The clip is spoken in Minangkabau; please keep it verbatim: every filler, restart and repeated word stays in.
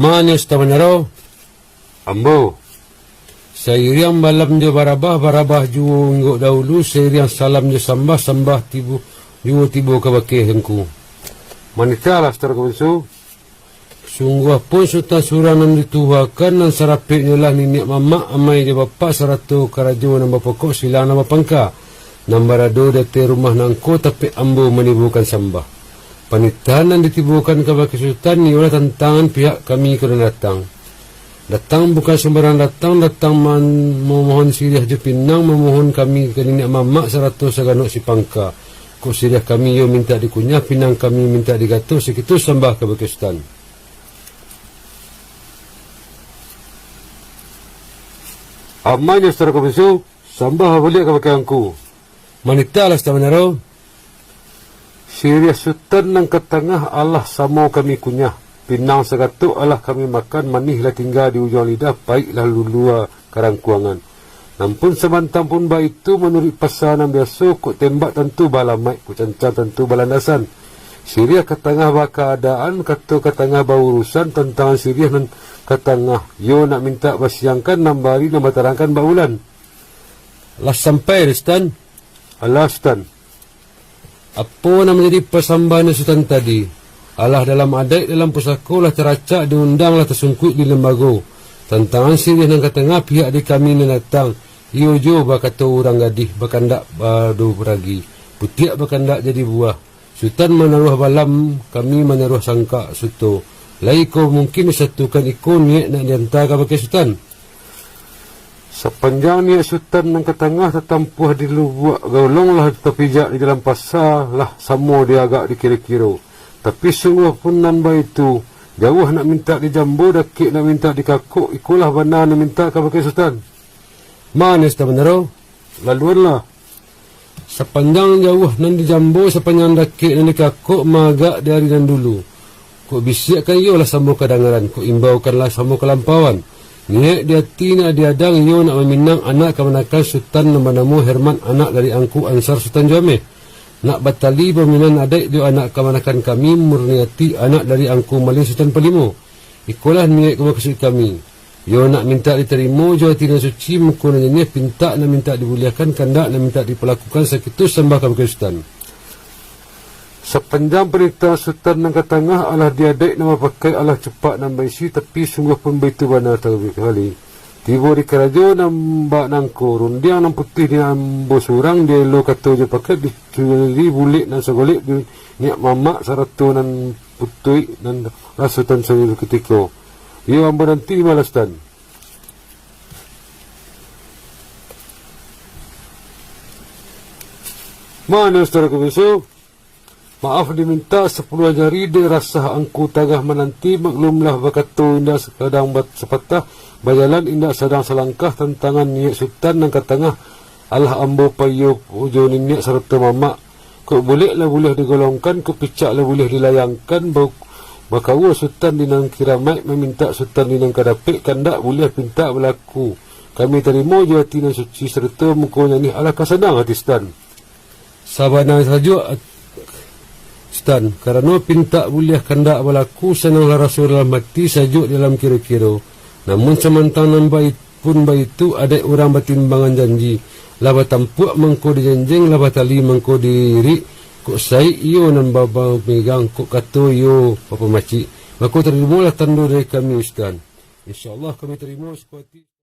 Mano Sutan Banaro? Ambo. Sairiang balam jo barabah, barabah juo inggok dahulu, sairiang salam jo sambah, sambah tibo, juo tibo kabake angku. Manitahlah, Sutan Angku Bunsu. Sungguah pun Sutan surang nan dituhakan, nan sarapeknyo lah niniak mamak, amai jo bapak, sarato karajo nan bapokok, silang nan bapangka, nan barado di ateh rumah nangko tapek ambo manibokan sambah. Panitahan nan ditibokan kabake Sutan iyolah tantangan pihak kami ko nan datang. Datang bukan sumbarang datang, datang man-, mamohon siriah jo pinang, mamohon kami ka niniak mamak sarato saganok sipangka. Kok siriah kami iyo mintak dikunyah, pinang kami mintak digato, sakitu sambah kabake Sutan. Amanyo, Sutan Angku Bunsu, sambah baliak kabake angku. Manitahlah, Sutan Banaro. Siriah Sutan nan ka tangah alah samo kami kunyah, pinang sagatok alah kami makan, manih lah tingga di ujuang lidah, paik lah lulua karangkuangan. Nan pun samantang pun baitu, manuruik pasa nan biaso, kok tembak tantu balamaik, kok cancang tantu balandasan. Siriah ka tangah bakaadaan, kato ka tangah baurusan, tantangan siriah nan ka tangah, iyo nak mintak basiangkan, nan bari nan batarangkan bak bulan. Lah sampai, Sutan? Alah, Sutan. Apo nan manjadi pasambahan Sutan tadi? Alah dalam adaik, dalam pusako, lah taracak, diundang, lah tasungkuik di lembago. Tantangan siriah nan ka tangah pihak di kami nan datang. Iyo jo bakato urang gadih, bakandak bado ragi. Putiak bakandak jadi buah. Sutan manaruah balam, kami manaruah sangkak suto. Lai ko mungkin disatukan, iko niaik nak dianta kabake Sutan. Sapanjang niaik Sutan nan ka tangah tatampuah di lubuak golong, lah tapijak di dalam pasa, lah samo diagak dikiro-kiro. Tapi sungguah pun nan baitu, jauah nak mintak dijambo, dakek nak mintak dikakok, ikolah bana nan mintak kabake Sutan. Mano Sutan Banaro? Laluanlah. Sapanjang jauah nan dijambo, sapanjang dakek nan dikakok, maagak di ari nan dulu. Kok bisiakkan iyolah samo kadangaran, kok imbaukanlah samo kalampauan. Niaik di ati nak diadang, iyo nak maminang anak kamanakan Sutan nan banamo Herman, anak dari Angku Ansar Sutan Juameh. Nak batali paminangan adaik jo anak kamanakan kami, Murniati, anak dari Angku Malin Sutan Palimo. Ikolah niaik ko mukasuik kami. Iyo nak mintak ditarimo jo ati nan suci, muko nan janiah, pintak nak mintak dibuliahkan, kandak nak mintak dipalakukan, sakitu sambah kabake Sutan. Sapanjang panitahan Sutan nan ka tangah, alah di adaik nan bapakai, alah cupak nan baisi, tapi sungguah pun baitu bana taruih kali. Tibo di karajo nan bak nangko, rundiang nan putuih di ambo surang, dielo kato jo paket, dicuri bulek nan sagolek di niaik mamak, sarato nan putuih nan raso tan sakutiko. Iyo ambo nanti malas tan. Mano Sutan Angku Bunsu? Maaf diminta sapuluah jari, dek rasah angku tagah mananti, maklumlah bakato indak sadang bat-, sapatah, bajalan indak sadang salangkah, tantangan niaik Sutan nan ka tangah, alah ambo paiyo jo niniak sarato mamak. Kok bulek lah buliah digolongkan, kok picak lah buliah dilayangkan, ba-, bakaua Sutan di nan kiramaik, mamintak Sutan di nan ka dapek, kandak buliah pintak balaku. Kami tarimo jo ati nan suci, sarato muko janiah, alah ka sanang ati Sutan. Sabana sajo, Sutan, karano pintak buliah kandak balaku, sananglah raso dalam ati, sajuak dalam kiro-kiro. Namun samantang nan baitu pun baitu, adaik urang batimbangan janji. Lah batampuak mangko dijenjeng, lah batali mangko diirik, kok saik iyo nan ba-, bamegang, kok kato iyo bapamacik. Mako tarimolah tando dari kami, Sutan. Insya Allah kami tarimo sapuati.